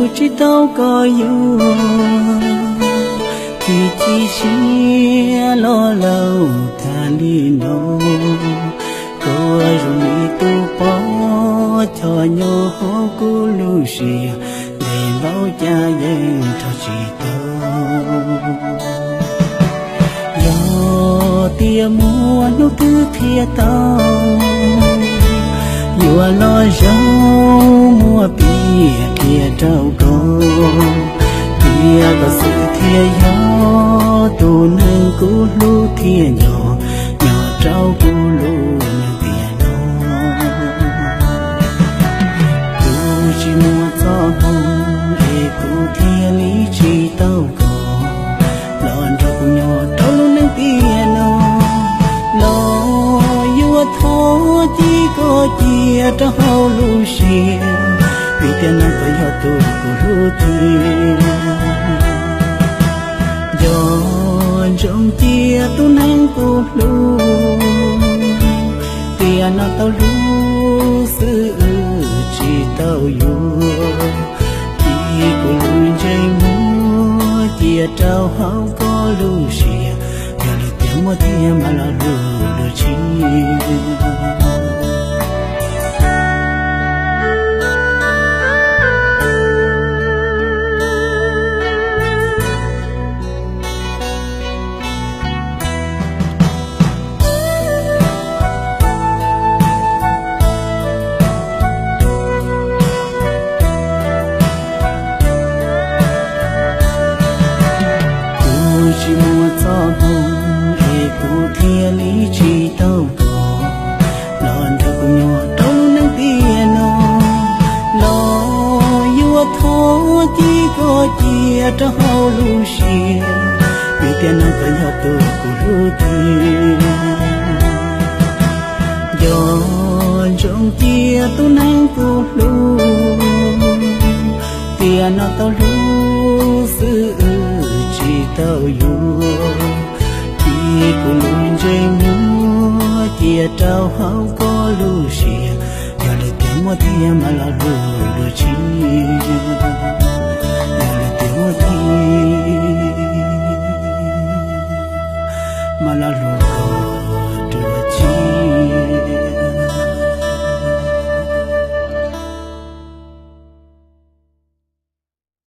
Tsis tau koj yuav, tsis ci siab los laus tag li no. Koj zoo li tus poj coj nyob hauv kuv lub siab, ntev npaum cas yeej nrog tsis tau. Yog tias muaj hnub twg qhia tau, yuav los zoo muab piav qhia rau koj, tias koj xwb thiaj yog tus neeg kuv hlub thiab nco, nyob rau kuv lub neej tiam no. Kuv tsis muaj txoj hmoo es kuv thiaj li tsis tau koj los nrog kuv nyob rau lub neej tiam no. Los yuav thov cia koj cia rau hauv lub siab, vim tias no koj yog tus kuv hlub tiag. Nco ntsoov cia tus neeg kuv hlub, tiam no tau hlub xwb tsis tau yuav. Cia kuv lub ntsej muag cia rau hauv koj lub siab, yog li tias muaj thiab mam los hlub dua tshiab. Kuv tsis muaj txoj hmoo es kuv thiaj li tsis tau koj los nrog kuv nyob rau lub neej tiam no. Los yuav thov cia koj cia rau hauv lub siab, vim tias no koj yog tus kuv hlub tiag. Nco ntsoov cia tus neeg kuv hlub, tiam no tau hlub xwb tsis tau yuav. Cia kuv lub ntsej muag cia rau hauv koj lub siab, yog li tias muaj thiab mam los hlub